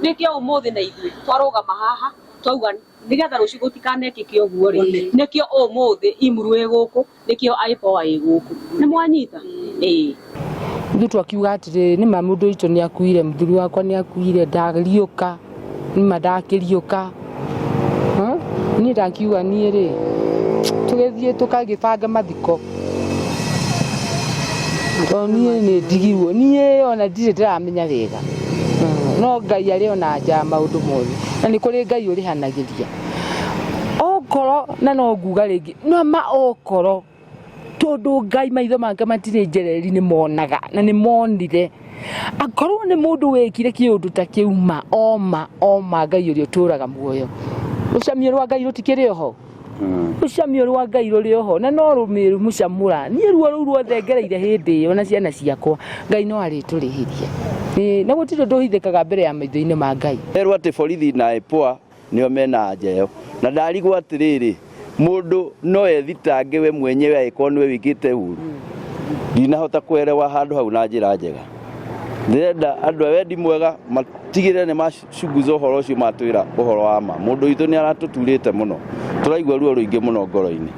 Nĩkĩo ũmũthĩ na ithuĩ twarũgama haha twauga nĩgetha rũciũ gũtikanekĩke ũguo rĩ, nĩkĩo ũmũthĩ Imuru ĩ gũkũ, nĩkĩo IPOA ĩ gũkũ. Nĩ mwanyita? Ĩĩ. Ithuĩ twakiuga atĩrĩrĩ, nĩma mũndũ witũ nĩ akuire, mũthuri wakwa nĩ akuire, ndariũka, nĩma ndakĩriũka. Niĩ ndakiuga niĩ rĩ, tũgĩthiĩ tũkagĩbanga mathiko. Tondũ niĩ nĩ ndigirwo, niĩ ona ndirĩ ndĩramenya wega. No Ngai arĩ ona nja ya maũndũ mothe. Na nĩ kũrĩ Ngai ũrĩhanagĩria. Okorwo na no nguga rĩngĩ, no ma okorwo tondũ Ngai maitho make matirĩ njereri nĩ monaga na nĩ monire. Akorwo nĩ mũndũ wĩkire kĩũndũ ta kĩu ma oma oma Ngai ũrĩa ũtũraga muoyo. Rũcamio rwa Ngai rũtikĩrĩ oho. Rũcamio rwa Ngai rũrĩ oho na no rũmĩrũmũcamũra. Niĩ ruo rũu ruothe ngereire hĩndĩ ĩyo na ciana ciakwa Ngai no arĩtũrĩhĩria. Na gũtirĩ ũndũ ũhithĩkaga mbere ya maitho-inĩ ma Ngai. Erwo atĩ borithi na IPOA nĩo mena anja ĩyo. Na ndarigwo atĩrĩrĩ, mũndũ no ethitange we mwenyewe angĩkorwo nĩwe wĩkĩte ũru? Ndinahota kũerewa handũ hau na njĩra njega. Ndĩrenda andũ a wendi mwega matigĩrĩre nĩ macunguza ũhoro ũcio matwĩra ũhoro wa ma. Mũndũ witũ nĩ aratũturĩte mũno, tũraigua ruo rũingĩ mũno ngoro-inĩ.